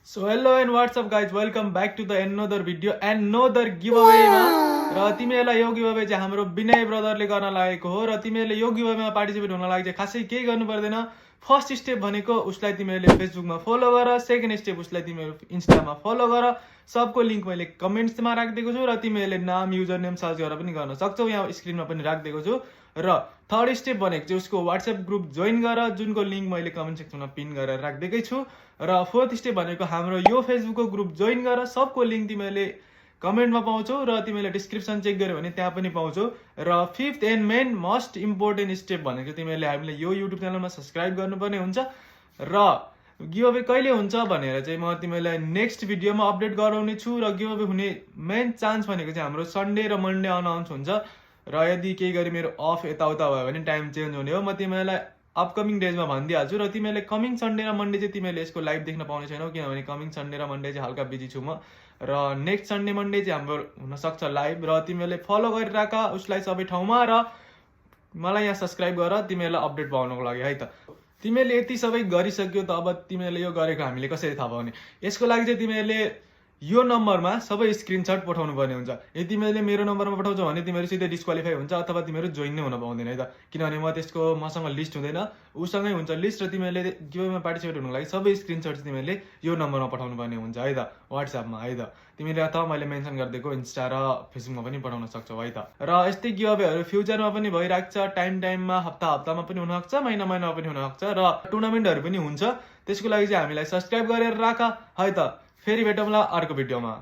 So hello and what's up guys, welcome back to the another video and another giveaway मा र तिमीहरुलाई यो गिभअवे चाहिँ हाम्रो विनय ब्रदरले गर्न लागेको हो र तिमीहरुले यो गिभअवेमा पार्टिसिपेट हुन लागि चाहिँ खासै केही गर्नु पर्दैन। फर्स्ट स्टेप भनेको उसलाई तिमीहरुले फेसबुकमा फलो गर, सेकेन्ड स्टेप उसलाई तिमीहरु इन्स्टामा फलो गर। सबको लिंक मैले कमेन्ट्समा राखिदिएको छु र तिमीहरुले नाम युजर नेम सर्च गरेर पनि गर्न सक्छौ, यहाँ स्क्रिनमा पनि राखिदिएको छु। र थर्ड स्टेप भनेको चाहिँ उसको WhatsApp ग्रुप जोइन गर, जुनको लिंक मैले कमेन्ट सेक्सनमा पिन गरेर राखिदिएकै छु। र फोर्थ स्टेप भनेको हाम्रो यो फेसबुकको ग्रुप जोइन गर, सबको लिंक तिमीले कमेन्टमा पाउँछौ र तिमीले डिस्क्रिप्सन चेक गर्यो भने त्यहाँ पनि पाउँछौ। र fifth and main most important step भनेको तिमीले हामीले यो युट्युब च्यानलमा सब्स्क्राइब गर्नुपर्ने हुन्छ। र गिभअवे कहिले हुन्छ भनेर चाहिँ म तिमीलाई नेक्स्ट भिडियोमा अपडेट गराउने छु। र गिभअवे हुने मेन चान्स भनेको चाहिँ हाम्रो सन्डे र मन्डे अनाउन्स हुन्छ। र यदि केही गरी मेरो अफ यताउता भयो भने टाइम चेन्ज हुने हो, म तिमीलाई अपकमिङ डेजमा भनिदिइहाल्छु। र तिमीले कमिङ सन्डे र मन्डे चाहिँ तिमीले यसको लाइभ देख्न पाउने छैनौ, किनभने कमिङ सन्डे र मन्डे चाहिँ हल्का बिजी छु म। र नेक्स्ट सन्डे मन्डे चाहिँ हाम्रो हुनसक्छ लाइभ। र तिमीले फलो गरिराख उसलाई सबै ठाउँमा र मलाई यहाँ सब्स्क्राइब गर तिमीलाई अपडेट पाउनको लागि है त। तिमीले यति सबै गरिसक्यो त अब तिमीले यो गरेको हामीले कसरी थाहा पाउने? यसको लागि चाहिँ तिमीले यो नम्बरमा सबै स्क्रिनशट पठाउनु पर्ने हुन्छ। यदि तिमीले मेरो नम्बरमा पठाउँछौ भने तिमीहरू सिधै डिस्क्वालिफाई हुन्छ अथवा तिमीहरू जोइन नै हुन पाउँदैन है त, किनभने म त्यसको मसँग लिस्ट हुँदैन, उसँगै हुन्छ लिस्ट। र तिमीले गिभअवेमा पार्टिसिपेट हुनको लागि सबै स्क्रिनशट तिमीले यो नम्बरमा पठाउनु पर्ने हुन्छ है त, WhatsAppमा है त। तिमीले अथवा मैले मेन्सन गरिदिएको इन्स्टा र फेसबुकमा पनि पठाउन सक्छौ है त। र यस्तै गिभअवेहरू फ्युचरमा पनि भइराख्छ, टाइममा हप्ता हप्तामा पनि हुन सक्छ, महिना महिनामा पनि हुन सक्छ। र टुर्नामेन्टहरू पनि हुन्छ, त्यसको लागि चाहिँ हामीलाई सब्स्क्राइब गरेर राख है त। फेरि भेटौँला अर्को भिडियोमा।